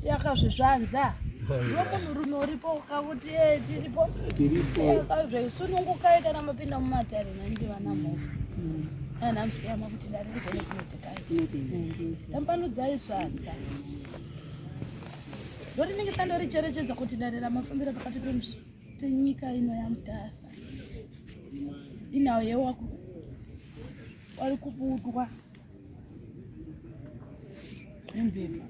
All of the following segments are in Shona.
Yakazvezvanza. Iwe munhurume uripo ukakuti eh, tiripo. Tiripo. Yakazvesunungukai kana mapinda mumatare nandi vana mhofu. Ana musiyama kuti dare rigone kunotekai. Tambanudzai zvanza. Ndoriningisa ndoricherechedza kuti dare ramafambira pakati penyika ino yaMutasa. Inawo yewaku wari kubudwa nembepo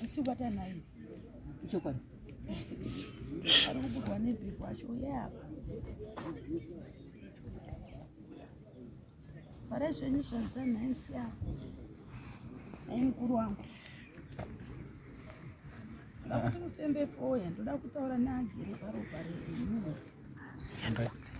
asi kubata naye chokwadi ari kubudwa nembepo acho uyapa Farai zvenyu zvanza nhai musiyana. Nhai mukuru wangu. Ndoda kuti mufembe foya, ndoda kutaura neagere paropa renyu. Ndakakudza.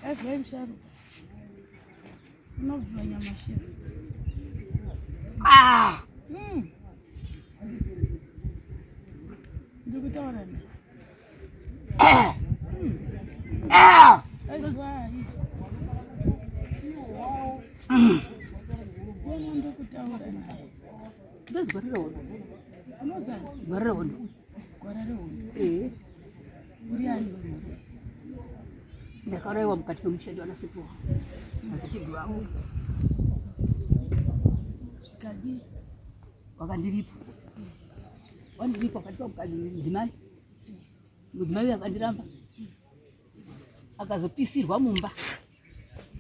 Azwai musharuka. Unobva nyama shiro. Ah! Ndikutaura ne. Azwai. Wena ndikutaura naye. Ndozi gwara rehondo. Unozani? Gwara rehondo. Gwara rehondo. Eh. Uri ani wehondo? Ndakauraiwa mukati memushandi wanasekuru wangu. Mazitiguru vangu. Zvikadii? Wakandiripa. Wandiripa wakatipa mudzimai. Mudzimai uyu akandiramba. Akazopisirwa mumba.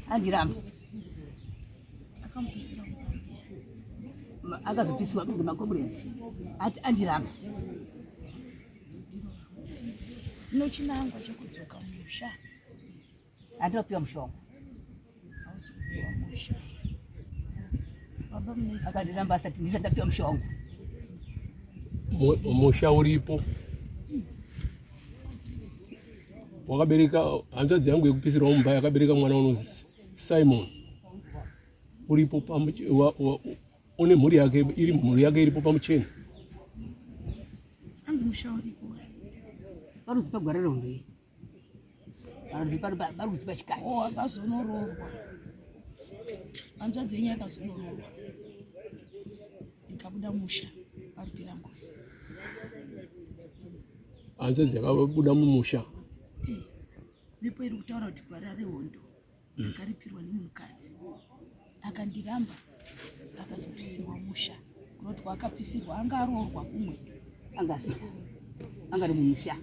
Andiramba. Akamupisira mumba. Akazopisirwa ngemakomurezi. Ati andiramba. Ino chinangwa chekudzoka musha. Handina kupiwa mushonga. Hausi kupiwa musha. Baba munesi. Akandiramba asati ndisati ndapiwa mushonga. Musha uripo. Wakabereka hanzvadzi yangu yekupisirwa mumba yakabereka mwana unonzi Simon. Uripo une mhuri yake iri mhuri yake iripo pamuchena. Hanzi musha uripo. Paruzipa gwara rehondo iyi. Paruzipa chikati. Oh, akazonoroorwa. Hanzvadzi yenyu yakazonoroorwa. Ikabuda musha varipira ngozi. Hanzvadzi yakabuda mumusha. Eh, mhepo iri kutaura kuti gwara rehondo ndakaripirwa nemukadzi akandiramba akazopisirwa musha kunoti kwaakapisirwa anga aroorwa kumwe anga asina anga ari mumusha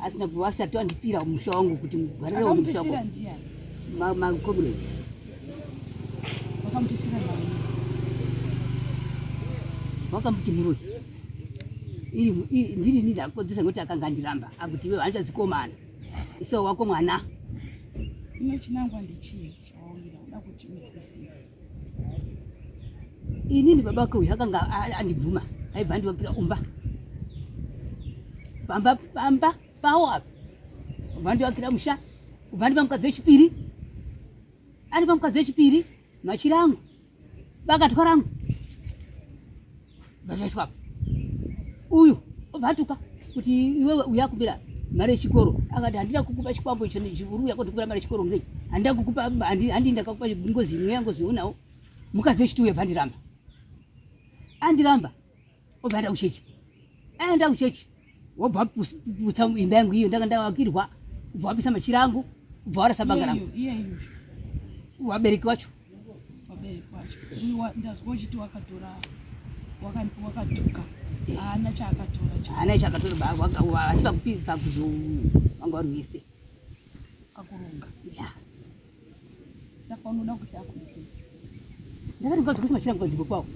asina kuva asati andipira musha wangu kuti mugwarire wangu musha akamupisira ndiyani macomrades vakamupisira naye vakamuti muroyi ndiri ini ndakodzesa ngekuti akanga andiramba akuti iwe hanzvadzikomana isewo wako mwana ino chinangwa ndechii chawauyira uda kuti uitwe sei inini baba wake uyu akanga andibvuma aibva andivakira umba pamba pamba pawo apa ubva andivakira musha ubva andipa mukadzi wechipiri andipa mukadzi wechipiri machira angu bakatwa rangu vachaiswa apa uyu obva atuka kuti iwewe uya kumbira mari yechikoro akati handina kukupa chikwambo icho uri uya kondikumbira mari yechikoro ngei handina kukupa handi ndakakupa ngozi imwe yangozi unawo mukadzi wechiti uya bvandiramba andiramba obva aenda kuchechi aenda kuchechi wobva waputsa imba yangu iyo ndanga ndavakirwa ubva wapisa machira angu ubva warasa banga rangu wabereki wacho vabereki vacho ndazwa uchiti wakatora wakatuka haana chaakatora haana chaakatora asi pakuzo vanga vari wese pakuronga ya saka unoda kuti akuitese ndakati ngadzokese machira angu panzvimbo kwawo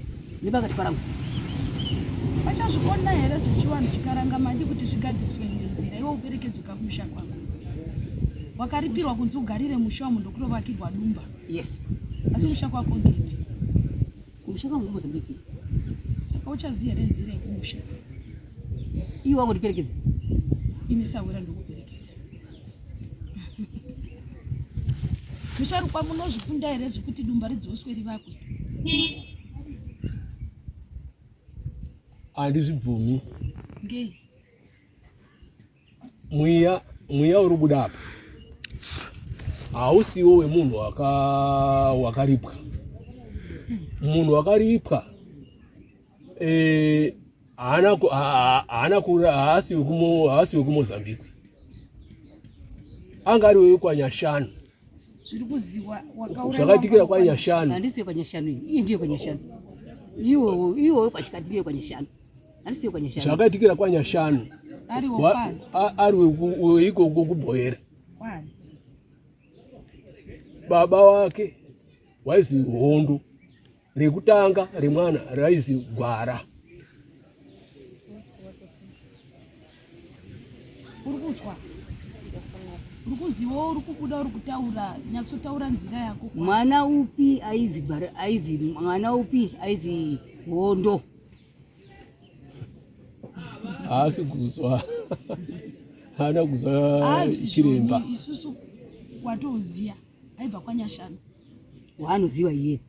nebakatwa rangu vachazvikona here zvechivanhu chikaranga madi kuti zvigadziriswe imwe nzira iwe uperekedzwe kakumusha kwako wakaripirwa kunzi ugarire musha umu ndokutovakirwa dumba yes asi musha kwako ngepi kumusha kwangu mozambique saka uchaziva here nzira yekumusha Iwe wakundiperekedza. Ini sahwira ndokuperekedza. Musharukwa munozvikunda here zvekuti dumba ridzoswe rivakwe? Handizvibvumi. Ngei? Mwiya mwiya uri kubuda apa hausiwo wemunhu wakaripwa. Munhu wakaripwa eh, haana haana haasi haasi wekuMozambique, anga ari wekwanyashanu. Zviri kuziwa zvakaitikira kwanyashanu. Handisi kwanyashanu, iye ndiye kwanyashanu, iwo iwo kwachikati ndiye kwanyashanu, handisi kwanyashanu. Zvakaitikira kwanyashanu ari weikoko kubhoera. Baba wake waizi hondo rekutanga remwana raizi gwara. Uri kuzwa? Uri kuziva, uri kubuda, uri kutaura, nyatsotaura nzira yako. Mwana upi aizi gwara, aizi mwana upi aizi hondo? Haasi kuzwa, haana kuzwa chiremba. Isusu watoziya aibva kwaNyashanu. Waanoziva iye.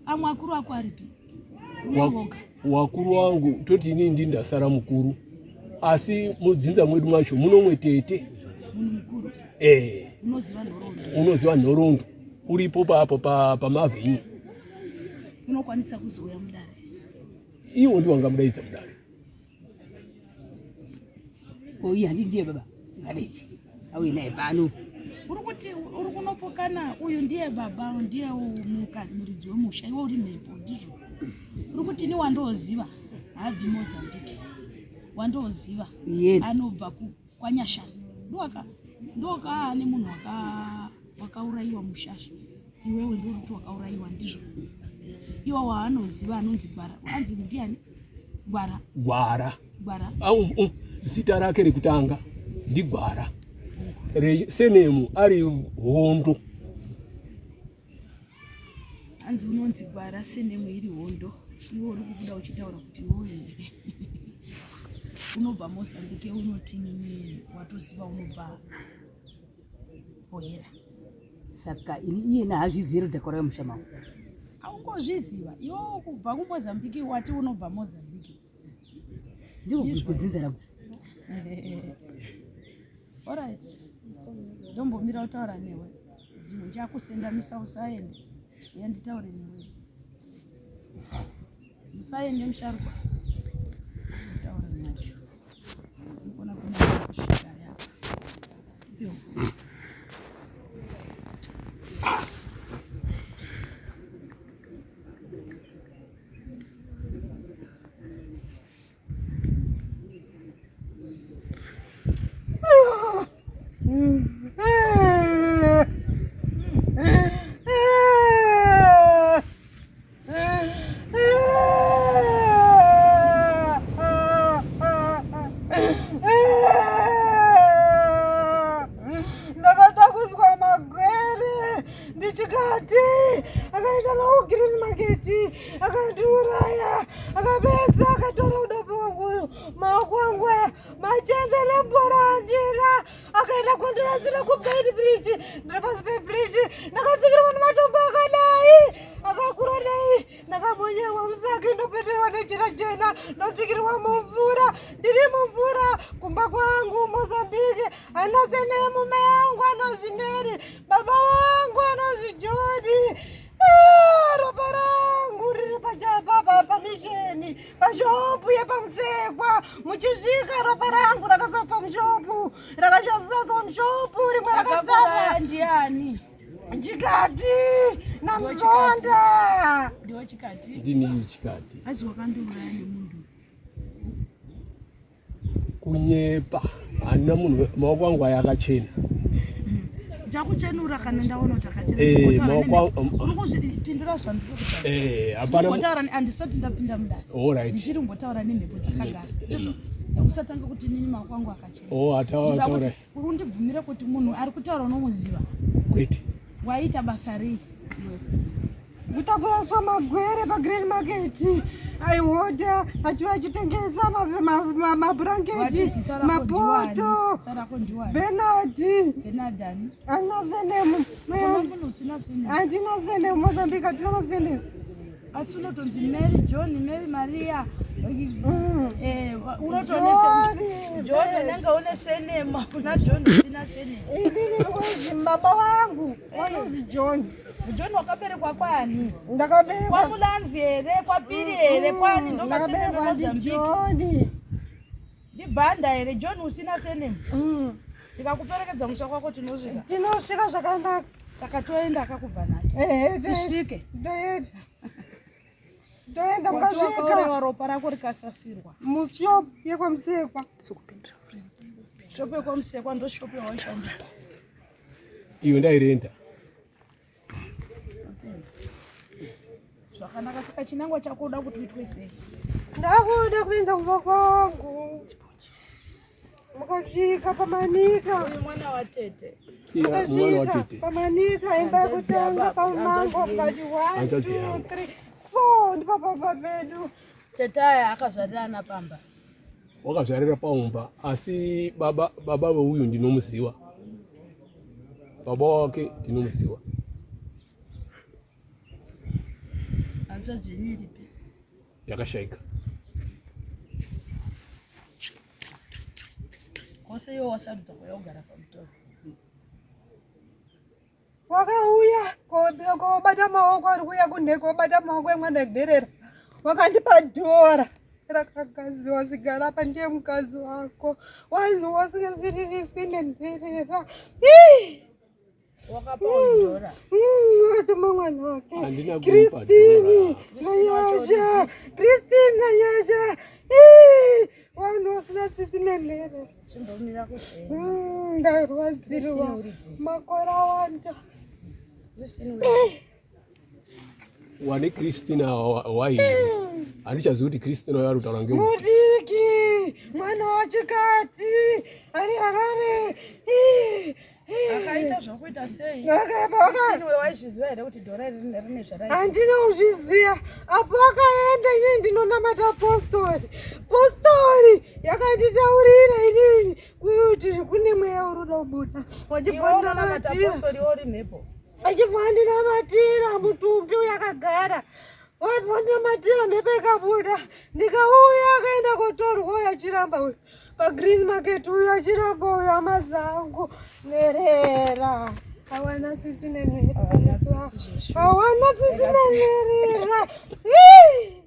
Amwe akuru ako aripi? Wakuru wangu toti inini ndini ndasara mukuru, asi mudzinza mwedu macho munomwe tete. Munhu mukuru. Eh. Unoziva nhoroondo. Unoziva nhoroondo. Uripo papo pamavhinyu. Unokwanisa kuzouya mudare. Iwo ndiwo angamudaidza mudare. Ko iye handi ndiye baba ngadaidze auye naye pano. Uri kuti uri kunopokana, uyu ndiye baba, ndiye muridzi wemusha, iwe uri mhepo, ndizvo. Uri kuti ini wandoziva haabvi Mozambique, wandoziva anobva kwaNyashanu, ndoka ane munhu wakaurayiwa mushasha, iwewe ndiwe kuti wakaurayiwa, ndizvo. Iwo waanoziva anonzi Gwara, anzi ndiani? Gwara. Gwara. Gwara. Au, zita rake rekutanga ndiGwara, senemu ari Hondo. Hanzi unonzi Gwara, senemu iri Hondo. Iwe uri kubuda uchitaura kuti iwe unobva Mozambique, unoti nini watoziva unobva Bohera. Saka ini iyena haazvizivi kuti ndakauraya musha mangu. Aungozviziva iwe kubva kuMozambique, wati unobva Mozambique. Ndiko kudzinza rangu. Alright, ndombomira kutaura newe, ndichakusendamisa, usaende, uya nditaure newe. Musaende musharukwa, taura nacho ukona kusvika yapa. Ndakatakuswa magwere ndichikati akaita nawo Green Market, akandiuraya, akapedza akatora udopo wangu, maoko angu aya machende nembora handina. Akaenda kundirasira kuBeit Bridge. Ndiri pasi pebridge, ndakatsikirwa nematombo akadai akakura dai, ndakamonyewa musaki, ndopeterwa nejira jena, ndotsikirwa mumvura. Ndiri mumvura kumba kwangu Mozambique. Anozi nemume yangu anozi Mary, baba wangu anozi Joni. Ah, ropa rangu riri pamisheni pashopu yepaMusekwa. Muchisvika, ropa rangu rakasaswa mushopu, rakasaswa mushopu, rimwe rakasara. Ndiani? Chikati naMuzonda. Ndiwe Chikati? Ndini Chikati. Azi wakandiuraya nemunhu. Kunyepa, handina munhu, maoko angu aya akachena. Ndichakuchenura kana ndaona kuti akachena. Eh, maoko Uri kuzvipindura zvandiri kutaura. Eh, hapana. Kumbotaura handisati ndapinda mudare. Alright. Ndichiri kumbotaura nemhepo dzakagara, ndizvo. Usatanga kuti nini maoko angu akachena. Oh, ataura. Ndoda kuti Taura. uri undibvumire kuti munhu ari kutaura unomuziva? Kwete. Waita basa rei iwe? Kutakuriswa magwere pagreen market aihodha achiva achitengesa mabhurangeti mapoto benadi andina senemu andina senemu mozambique hatina masenemu asi unotonzi mary john mary maria eh, unotonejohn unenge une senema kuna john usina senema inini baba wangu vanonzi john John wakaberekwa kwani? Ndakaberekwa kwaMulanzi here, kwaPiri here, kwani ndomaseneme Mozambique. John. Ndibhanda here John usina seneme? Ndikakuperekedza musha kwako tinosvika. Tinosvika zvakanaka. Saka toenda akakubva nhasi. Ehe, tisvike. Toenda. Toenda mukasvika. Wakaorewa ropa rako rikasasirwa. Mushop yekwaMusekwa. Shop yekwaMusekwa ndo shop yawaishandisa. Iyo ndairenda. Zvakanaka, saka chinangwa chako uda kuti uitwe sei? Ndakuda kuenda kumba kwangu. Mukasvika pamanika. Uyu mwana watete. Iya, mwana watete. Pamanika imba yekutanga pamango mukati 1 Hanzvadzi 2 yangu. 3 4 ndipo pamba pedu. Tete aya akazvarira ana pamba. Wakazvarira paumba asi baba baba veuyu ndinomuziva. Baba wake ndinomuziva. Hanzvadzi yenyu iripi? Yakashaika. Kwose iwe wasarudza kuuya kugara pamutoro. Wakauya kobata maoko ari kuuya kunhe kobata maoko emwana nherera. Wakandipa dhora rakagadziwa zigara apa ndiye mukadzi wako. Wanzi wasingasiririswi nenherera. Ii! Wakapa uyu dhora. Wakatuma mwana wake. Handina kumupa Christine dhora. naNyasha. Christine naNyasha. Ii! Vanhu vasina tsitsi nenherera. Chimbomira kuchema. Ndarwadzirwa makore awanda. Christine uri Wane Christina waini. Handichazivi kuti Christina waari kutaura ngeupi. Mudiki mwana wachikati ari Harare. Ii, ii. Akaita zvokuita sei? Akapa- Christine we waizviziva here kuti dhora iri rine zvaraita? Handina kuzviziva apo akaenda inini ndinonamata postori. Postori yakanditaurira inini kuti kune mweya uri kuda kubuda. Iwe unonamata Wachibva postori iwe uri mhepo. achibva andinamatira mutumbi uyu akagara wabva andinamatira mhepo ikabuda ndikauya akaenda kotorwa uyu achiramba uyu pagreen market uyu achiramba uyu hama dzangu nherera hawana tsitsi nenherera Hawana tsitsi zveshuwa. hawana tsitsi nenherera Ii!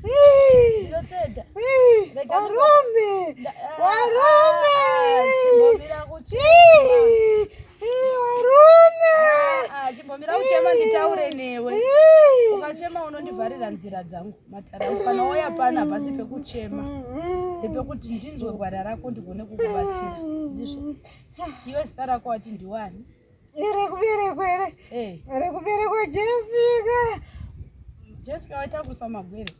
Ii! Ndinotenda. Ii! Rega Varume! Varume! Chimbomira kuchema. Ii! Ii, Varume! Ah, chimbomira kuchema nditaure newe. Ii! Ukachema unondivharira nzira dzangu matara angu. Kana wauya pano hapasi pekuchema. Ndepekuti ndinzwe gwara rako ndigone kukubatsira. Ndizvo. Iwe zita rako wati ndiwani? Rekuberekwa here? Eh, Rekuberekwa Jessica Jessica waitakuriswa magwere.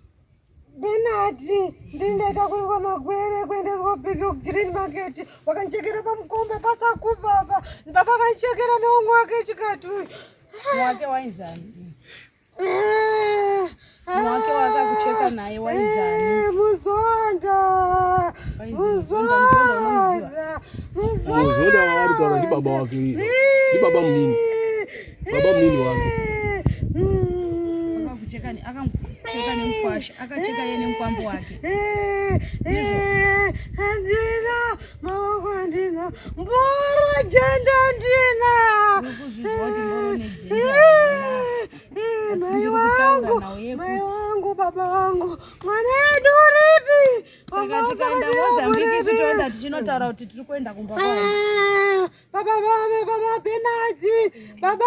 Benati ndini ndaitakuriswa magwere kuendeswa kugreen market wakandichekera pamukombe pasakubva apa baba akandichekera neumwe wake chikati uyu Mwake wainzani? Mwake wakakucheka naye wainzani? Muzonda Wainzi Muzonda, Muzonda unomuziva? Muzonda Muzonda waari kutaura ndibaba wake iye. Ndibaba munini. Baba munini wake. Akakucheka ne akamucheka nemukwasha, akacheka iye nemukwambo wake. Handina maoko handina mboro jenda handina Uri kuzvizwa kuti mboro nejenda hauna. Asi mai ndiri kutaura wangu nhau yekuti- mai wangu baba wangu mwana yedu uripi Saka tikaenda Mozambique isu toenda tichinotaura kuti tiri kuenda kumba kwani. Baba vave baba Benati baba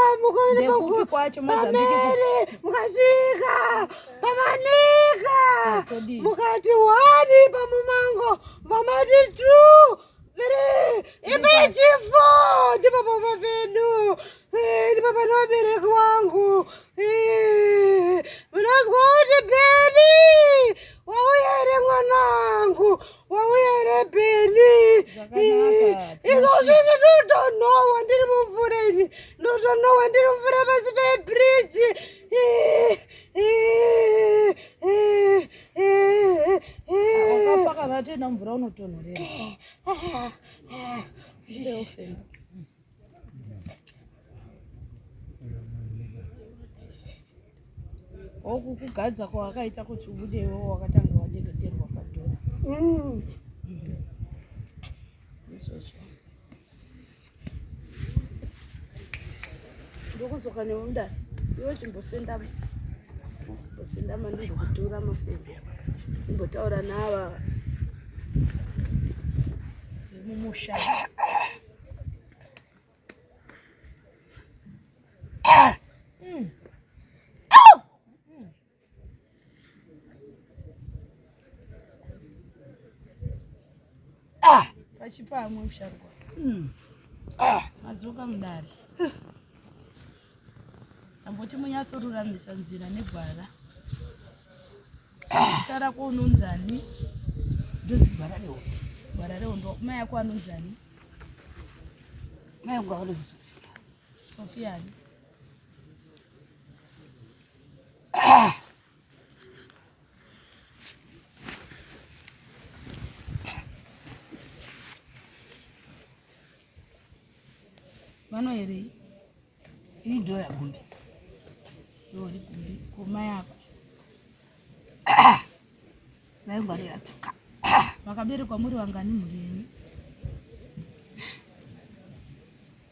Ndekupi kwacho Mozambique ku- mukopamere mukasvika pamanika Todii? mukati one pamumango mamati 2 3 imba ichi 4 ndipo baba pedu ndipo pane vabereki wangu munozwa kuti Beni wauya here mwanangu wauya here Beni Zvakanaka, izvozvi ndinotonowa ndiri mumvura ini ndinotonowa ndiri mumvura pasi pebhiriji. Vatoenda mvura unotonhorera. Ndeufemba. Okukugadza kwawakaita kuti ubude iwewe wakatanga wadeketerwa padhora. Izvozvo. Ndokuzoka newe mudare. Iwe chimbosendama. Chimbosendama ndimbokutura mafembo. Ndimbotaura naava vemumusha. Pachipamwe musharukwa. Madzoka mudare. Tamboti munyatsoruramisa nzira negwara. Zita rako unonzani? Ndozi gwara rehondo. Gwara rehondo. Mai ako anonzani? Mai angu akanonzi Sofia. Sofia ani? Vanoerei? Ini ndora gumbi. Ndori gumbi koma yako. Vaingwarira tsoka. Makaberekwa muri vangani mhuri yenyu?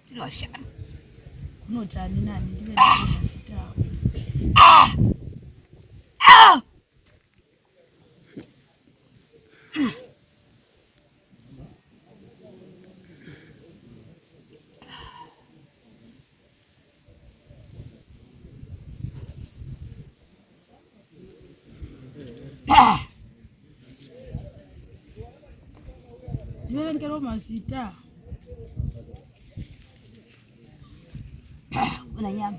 Tiri vashanu. Kunoti ani nani ndive mazita avo. Ndiverengero mazita. Kuna nyama.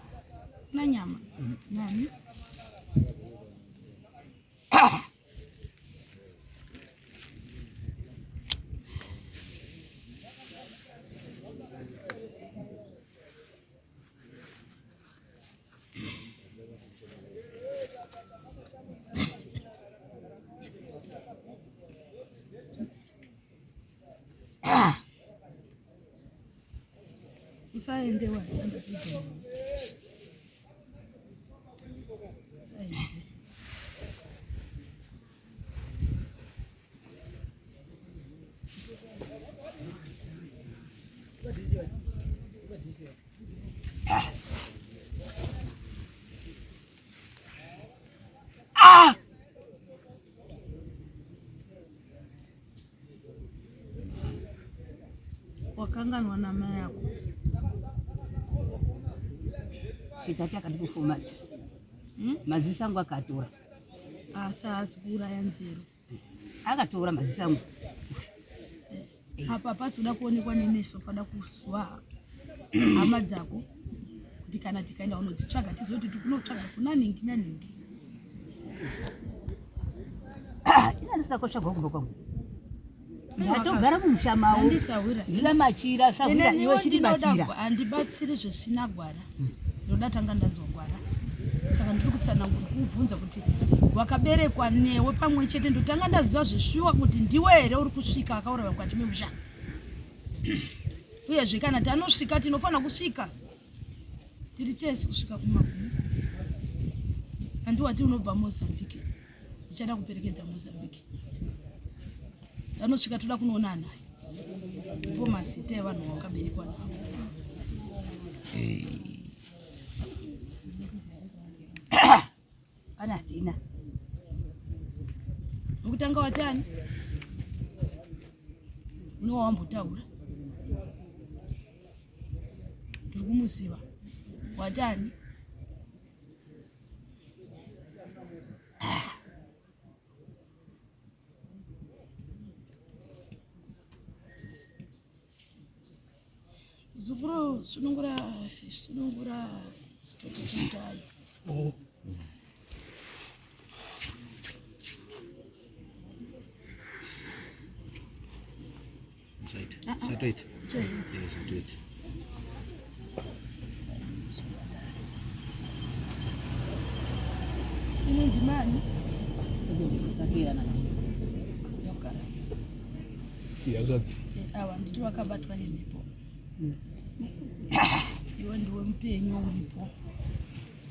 Kuna nyama. Nani? Usaende wasandapidza. Usaende. Wakanganwa namai ako. Chikati akandikufumadza. Maziso angu akatora. Asi haasi kuuraya nzero. Akatora maziso angu. Apa hapasi kuda kuonekwa nemeso, pada kuzwa hama dzako kuti kana tikaenda unodzitsvaga tizoti tikunotsvaga kuna ningi naningi. Ina ndisina kotsvagwa kumba kwangu. Ndatogara mumusha mavo. Handisahwira. Ndina machira sahwira iwe chitibatsira. Handibatsiri zvisina gwara. Ndoda tanga ndanzwa gwara. Saka ndiri kutsanangura kubvunza kuti wakaberekwa newe pamwe chete ndotanga ndaziva zveshuwa kuti ndiwe here uri kusvika akauraiwa mukati memusha. Uyezve kana tanosvika tinofanira kusvika tiri tese kusvika kumagumo. Handiwati unobva Mozambique. Ndichada kuperekedza Mozambique. Tanosvika toda kunoona naye. Ndipo mazita evanhu vakaberekwa navo. Pana hatina. Wekutanga watani? Unowa wambotaura. Ndiri kumuziva. Watani? Zukuru sunungura sunungura totichitai. Oh. Zvaita. Zvatoita. Eh, zvatoita. Inonzi mani? Ndakuyana. Yogara. Hanzvadzi. Eh, ava nditi vakabatwa nemhepo. Iwe ndiwe mupenyu uripo.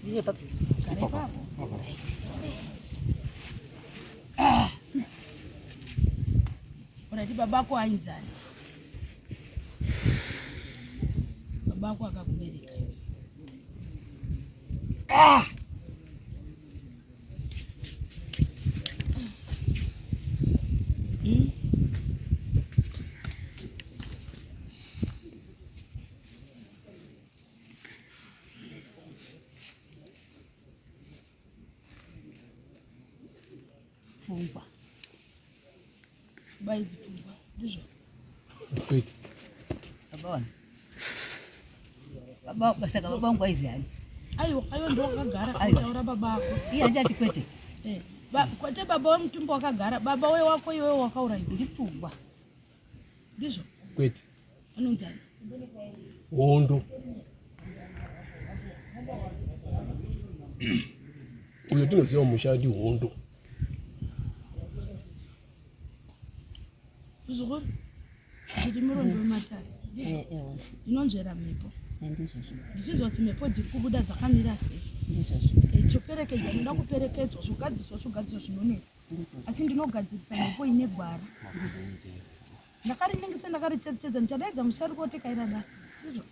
Ndiye papi. Gara ipapo. Ah. Urati babako ainzani? Babako akakubereka iwe. Ah! Pfungwa. Baidzi pfungwa, ndizvo. Kwete. Baba wani. Baba saka baba wangu aizi ani? Aiwa, aiwa ndo wakagara Aiwa. kutaura baba ako. Iye handiati kwete. Eh, kwete baba wemutumbi wakagara, baba we wako iwewe wakaurayiwa. Ndipfungwa. Ndizvo? Kwete. Anonzani? Hondo. Uyo tinoziva musha ndi hondo. Muzukuru, ndiri murondo wematare. Eh, eh, Ndinonzvera mhepo. ndizvozvo. Ndichinzwa kuti mhepo dziri kubuda dzakamira sei. Ndizvozvo. Eh, toperekedza, ndinoda kuperekedzwa, zvogadziswa, zvogadziswa zvinonetsa. Ndizvozvo. Asi ndinogadzirisa mhepo ine gwara. Ndakariningisa, ndakaricherechedza, ndichadaidza musharuka wotekaira dare. Ndizvo.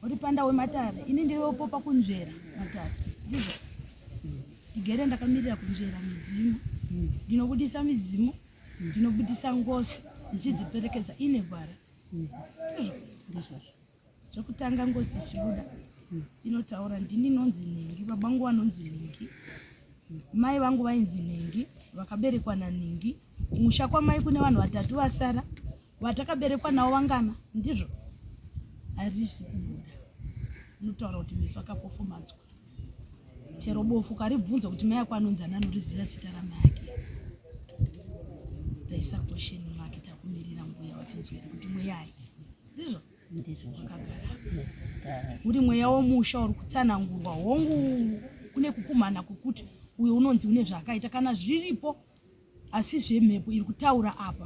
Uri panda wematare, ini ndiripo pakunzvera matare. Ndizvo. Ndigere ndakamirira kunzvera midzimu. Ndinobudisa midzimu, ndinobudisa ngozi, ndichidziperekedza ine gwara. Ndizvo. Ndizvozvo. Zvekutanga ngozi ichibuda inotaura ndini inonzi nhingi, baba vangu vanonzi nhingi, mai vangu vainzi nhingi, vakaberekwa nanhingi. Kumusha kwamai kune vanhu vatatu vasara vatakaberekwa navo vangana, ndizvo harisi kubuda. Inotaura kuti meso akapofomadzwa, chero bofu karibvunza kuti mai ako anonzi ani anoriziva zita ramai ake. Taisa question mark, takumirira mbuya vatinzwere kuti mweyai, ndizvo Ndizvozvo. wakagara Yes. uri mweya womusha uri kutsanangurwa. Hongu, kune kukumhana kwekuti uyo unonzi une zvaakaita kana zviripo, asi zvemhepo iri kutaura apa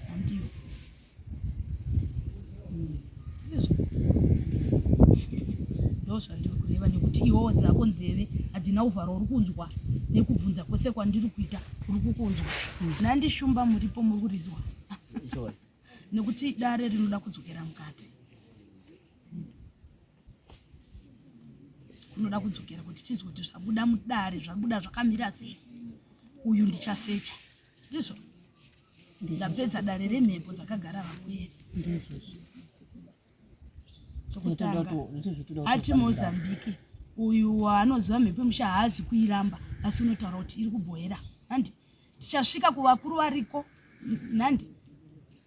handiyo. Ndizvo ndo zvandiri kureva, nekuti iwewo dzako nzeve hadzina uvharo, uri kunzwa nekubvunza kwese kwandiri kuita, uri kukunzwa. Nandishumba muripo, muri kurizwa, nekuti dare rinoda kudzokera mukati, kunoda kudzokera kuti tinzwe kuti zvabuda mudare zvabuda zvakamira sei. Uyu ndichasecha, ndizvo ndapedza dare remhepo dzakagara vakweri. Ndizvozvo. Chokutanga ati Mozambique, uyu waanoziva mhepo yemusha haazi kuiramba, asi unotaura kuti iri kubhoera. Handi tichasvika kuvakuru variko nandi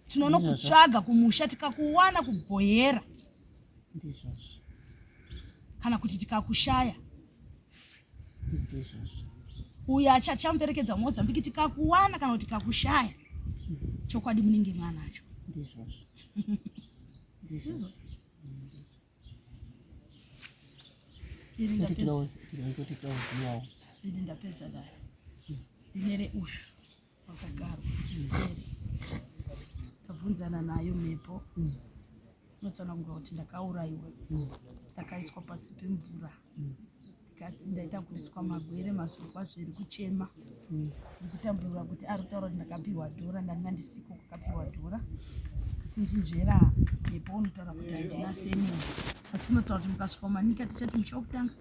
tinonokutsvaga kumusha, tikakuwana kubhoera Ndizvozvo. kana kuti tikakushaya, Ndizvozvo. uyu achamuperekedza Mozambique, tikakuwana kana kuti tikakushaya, chokwadi munenge mwanacho. Ndizvozvo. Ndizvozvo. Ini Kuti ndapedza. kuti tinozivawo. Ini ndapedza dare ndinere uyu wakagarwa zvizere, ndabvunzana nayo mhepo, inotsanangura kuti ndakaurayiwa, ndakaiswa pasi pemvura, ndikati ndaita kuriswa magwere mazvikwa zviri kuchema ndikutamburira kuti ari kutaura kuti ndakapiwa dhora, ndanga ndisiko kwakapiwa dhora. Asi ndinzvera mhepo, unotaura kuti handina semunhu, asi unotaura kuti mukasvika mumanika tichati musha wekutanga,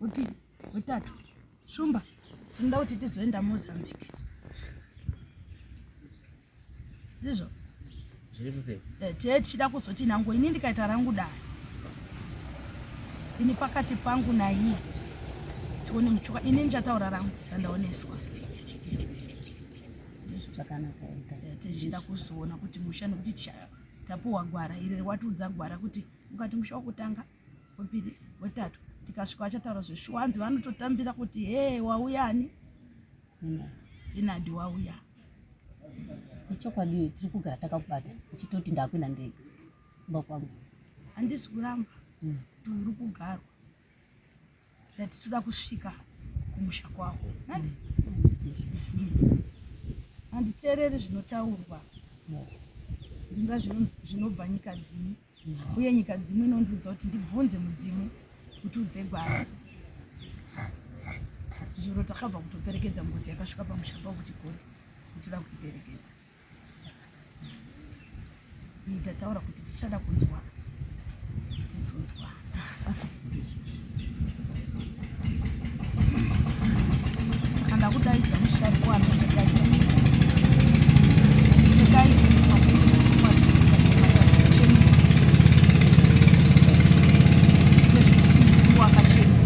wepiri, wetatu. Shumba, tinoda kuti tizoenda Mozambique, ndizvo? Zviri munzeve. Eh, tee tichida kuzoti nango ini ndikaita rangu dare ini pakati pangu naiye, tione muchuka. Ini ndichataura rangu randaoneswa. Zvakanaka ita. Eh, tichida kuzoona kuti musha, nekuti tapuwa gwara iri, watiudza gwara kuti ukati musha wokutanga, wepiri, wetatu, tikasvika vachataura zveshuwa. Hanzi vanototambira kuti he, wauyani inadi wauya. Ichokwadi, tiri kugara takakubata, ichitoti ndakuenda ndega kumba kwangu. Handisi kuramba kuti uri kugarwa, ndati toda kusvika kumusha kwako. Nandi handite. Handitereri zvinotaurwa ndinoda zvinobva nyika dzimu uye nyika dzimu inondiudza kuti ndibvunze mudzimu kuti udze gwara. Zuro takabva kutoperekedza ngozi yakasvika pamusha pakuti gore kutoda kuiperekedza. Iyi tataura kuti tichada kunzwa tizonzwa. Saka ndakudaidza musharukwa anotekadza tekai wakachena.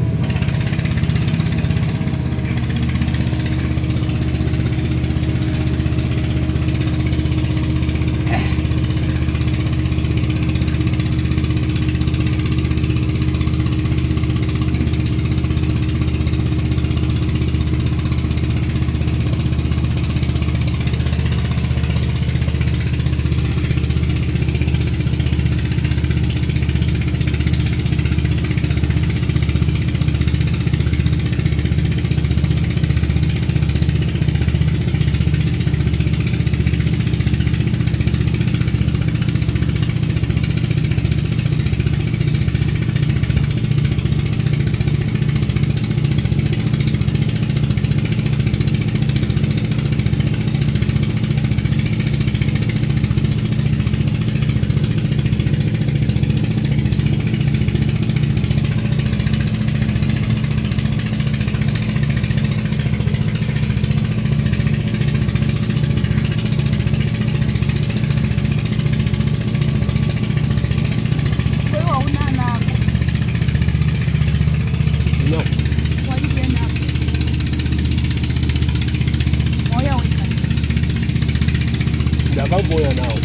Ndakambouya nawo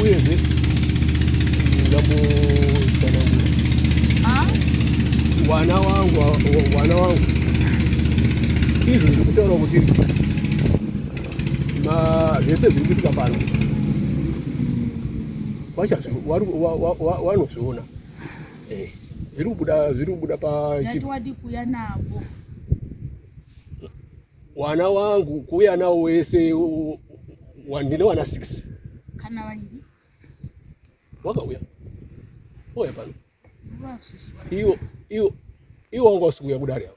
uyezve ndambotsanangura wana wangu wana wangu izvo ndiri kutaura kuti zvese zviri kuitika pano vanozviona eh, zviri kubuda zviri kubuda pa kuya navo Wana wangu kuuya nawo wese ndine wana 6 kana vairi wakauya ouya pano iwo iwo iwo wanga usi kuuya kudare avo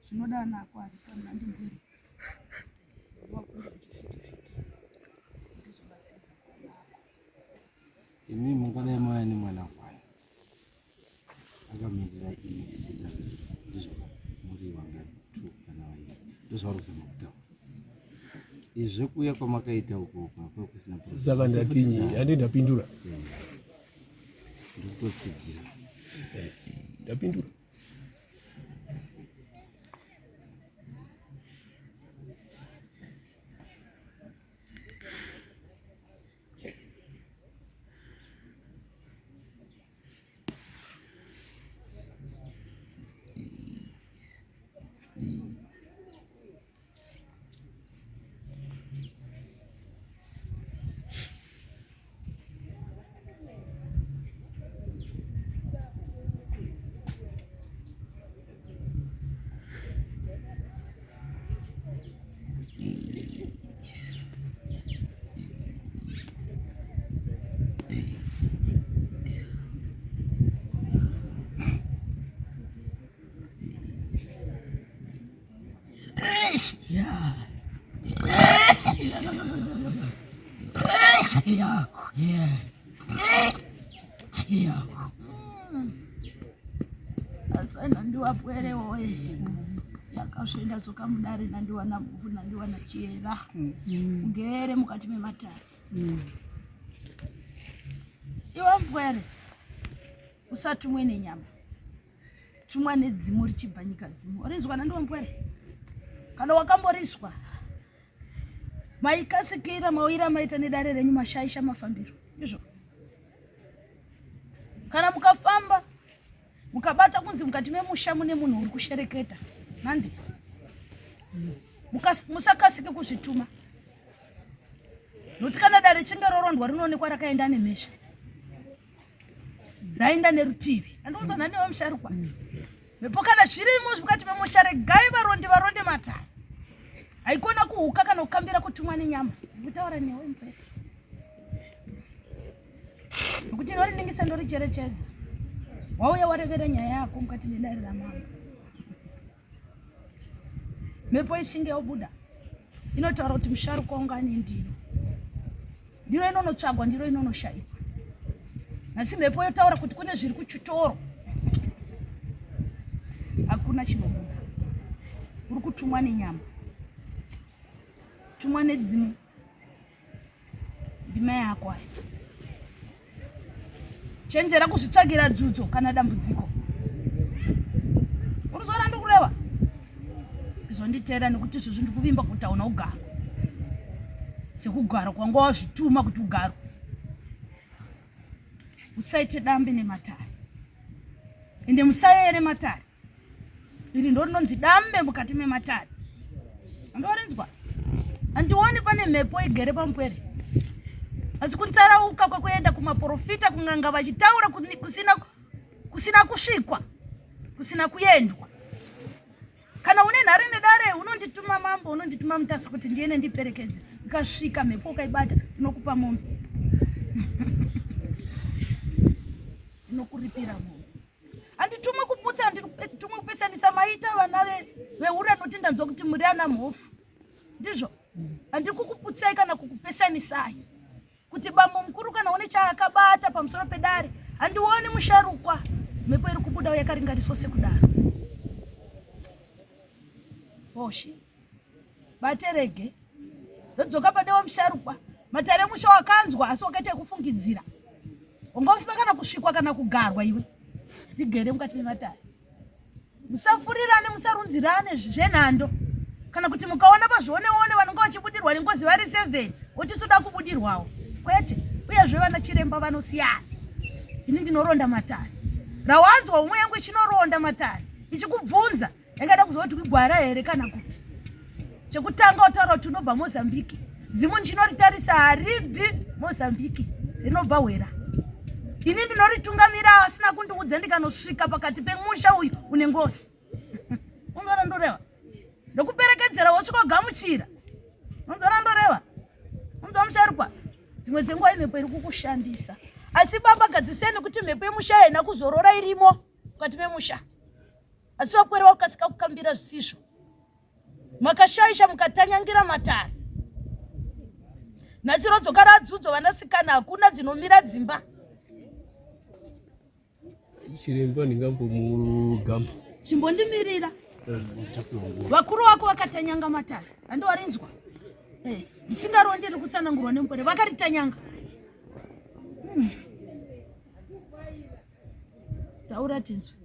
Zvinoda ana ako ari pano handimbiri wakuda chifiti fiti ndizobatsiridza mukoma ako. Imi mungadai mauya nemwana kwani akamirira imi sedare ndizvo muri vangani two kana vairi ndozvavari kuzama kutaura izvi zvekuuya kwamakaita uko kwakwa kusina saka ndatinyi handi ndapindura ndikutotsigira eh, ndapindura Asana ndiwapwere woye yakasvenda soka mudare nandiwana muvhu nandiwana chiyera ugere mukati mematare iwe mpwere usatumwe nenyama tumwa nedzimu richibva nyika dzimu orinzwa nandiwampwere kana wakamboriswa maikasikira mauyira maita nedare renyu mashaisha mafambiro izvo kana mukafamba mukabata kunzi mukati memusha mune munhu uri kushereketa nandi musakasike kuzvituma nokuti kana dare chinge rorondwa rinoonekwa rakaenda nemhesha. Raenda nerutivi. Andiudzwa nani wemusharukwa. Mhepo kana zvirimo mukati memusha regai varondi varonde matare. Haikona kuhuka kana kukambira kutumwa nenyama. Ndikutaura newe mupere. Nokuti ndoriningiisa ndoricherechedza. Wauya warevera nyaya yako mukati medare ramambo. Mhepo ichinge yobuda inotaura kuti musharukwa unga ane ndiro. Ndiro inonotsvagwa, ndiro inonoshaikwa. Asi mhepo yotaura kuti kune zviri kuchitoro. Hakuna chinobuda. Uri kutumwa nenyama. Tumwa nedzimu. Ndima yako ayo. Chenjera kuzvitsvagira dzudzo kana dambudziko. Unozoona ndikureva? Izonditeera nekuti izvozvi ndikuvimba kuti hauna kugara. Sekugara kwanga wazvituma kuti ugarwe. Usaite dambe nematare. Ende musayere matare. Iri ndo rinonzi dambe mukati mematare. Andorinzwa. Andioni pane mhepo igere pamupwere. Asi kutsarauka kwekuenda kumaporofita kunganga vachitaura kusina kusina kusvikwa kusina kuendwa. Kana une nhare nedare unondituma mambo unondituma mutasa kuti ndiende ndiperekedze. Ikasvika mhepo ukaibata inokupa mombe. Inokuripira mombe. Handitumwe kuputsa, handitumwe kupesanisa maita vana veura noti ndanzwa kuti muri ana mhofu. Ndizvo? Handikukuputsai kana kukupesanisai. Kuti bambo mukuru kana une chaakabata pamusoro pedare, handioni musharukwa. Mhepo iri kubuda yakaringaniswa sekudaro. Boshi. Bate rege. Ndodzoka padewa musharukwa. Matare emusha wakanzwa asi wakaita ekufungidzira. Wanga usina kana kusvikwa kana kugarwa iwe. Tigere mukati mematare. Musafurirane, musarunzirane zvenhando. Kana kuti mukaona pazvioneone vanonga vachibudirwa nengozi vari 7 wochisuda kubudirwawo. Kwete. Uyezve vana chiremba vanosiyana. Ini ndinoronda matare. Rawanzwa umwe yangu ichinoronda matare ichikubvunza Yakada kuzoti kwigwara here kana kuti chekutanga wataura kuti unobva Mozambique. Dzimu ndinoritarisa haribvi Mozambique, rinobva Hwera. Ini ndinoritungamira asina kundiudza ndikanosvika pakati pemusha uyu une ngozi. Unzora ndoreva. Ndokuperekedzera wosvika ugamuchira. Unzora ndoreva. Unzwa musharukwa. Dzimwe dzenguva imhepo iri kukushandisa. Asi baba gadzisei nekuti mhepo yemusha haina kuzorora irimo mukati memusha. Asi vapwere vakasika kukambira zvisizvo. Makashaisha mukatanyangira matare. Nhasi rodzoka radzudzo vanasikana hakuna dzinomira dzimba. Chiremba ndingambomugamba. Chimbondimirira. Vakuru vako vakatanyanga matare. Handiwarinzwa. Eh, ndisingarondi riri kutsanangurwa nemupwere vakaritanyanga. Taura tinzwe.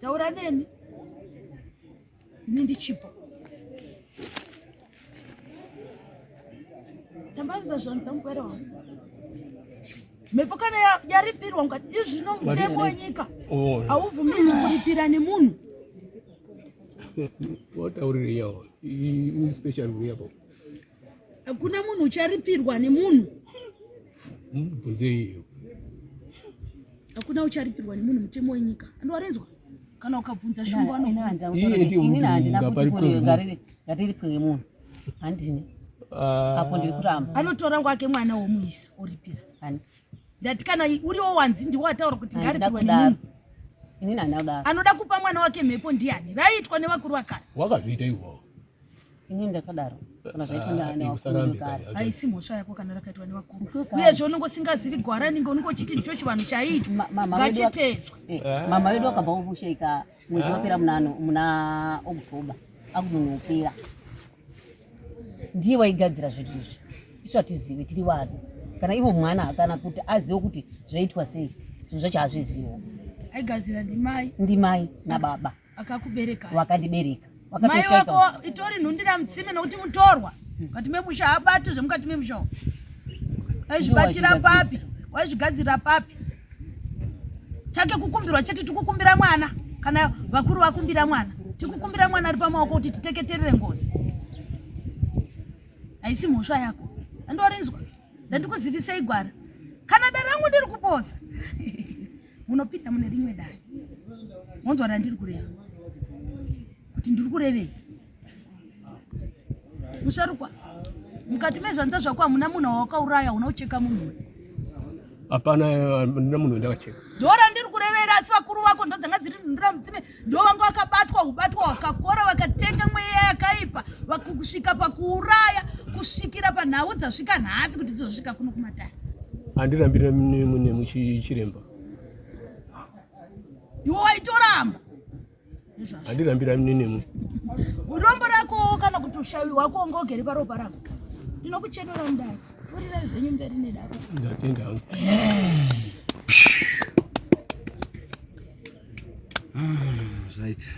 Taura neni. Ini ndichipo. Tambanza zvanza mupwere wangu. Mhepo kana yaripirwa mukati izvino mutemo wenyika oh. haubvumirwi kuripira nemunhu. Wataurire yawo. Special yapo. Hakuna munhu ucharipirwa nemunhu. Mubvunzei iyo. Hakuna ucharipirwa nemunhu mutemo wenyika. Andowarinzwa? Kana ukabvunza shumba anoanza Inini handina kuti kuri ngatiripwe nemunhu. Handini. Ah. Apo ndiri kuramba. Anotora ngwake mwana womuisa oripira. Ndati kana uriwo wanzi ndiwo wataura kuti ngaripirwe nemunhu. Inini handina kudaro. Anoda kupa mwana wake mhepo ndiani? Raiitwa nevakuru vakare. Wakazviita iwawo. Inini ndakadaro kana zvaitwa ah, nevakuru kare. Haisi mhosva yako kana rakaitwa nevakuru. Uyezve unenge usingazivi gwara rinenge unenge uchiti ndicho chivanhu chaiitwa. Ngachitedzwe. Eh, mama vedu vakabva kushaika mwedzi wapera muna October akumunopera. Ndiye waigadzira zvinhu izvi. Isu hatizivi tiri vana. Kana ivo mwana kana kuti azive kuti zvaitwa sei zvinhu zvacho hazvizivo. Aigadzira ndimai. Ndimai nababa. Akakubereka. Wakandibereka. Mai wako itori nhundira mutsime nokuti mutorwa mukati memusha haabati zvemukati memusha waizvibatira papi waizvigadzirira papi chake kukumbirwa chete tikukumbira mwana kana vakuru vakumbira mwana tikukumbira mwana ari pamaoko kuti titeketerere ngozi haisi mhosva yako andorinzwa ndandikuzivisei gwara. Pangu ndiri kuposa. Munopinda mune rimwe dare. Monzwa randiri kureva. Kuti ndiri kurevei? Musharukwa, mukati mezvanza zvako hamuna munhu wawakauraya unaucheka munhu. Hapana, handina munhu wandakacheka. Ndora ndiri kurevera asi vakuru vako ndodzanga dziri nhundura mutsime ndovanga vakabatwa ubatwa hwakakora vakatenga mweya yakaipa kusvika pakuuraya kusvikira panhau dzasvika nhasi kuti dzizosvika kuno kumatare. Handirambire nemuchiremba. Iwe waitoramba. Handirambira nemu. Urombo rako kana kuti ushawi hwako wanga ugere paropa rako. Ndinokuchenura mudare. Pfurirai zvenyu mberi nedare. Ndatenda hangu. Zvaita.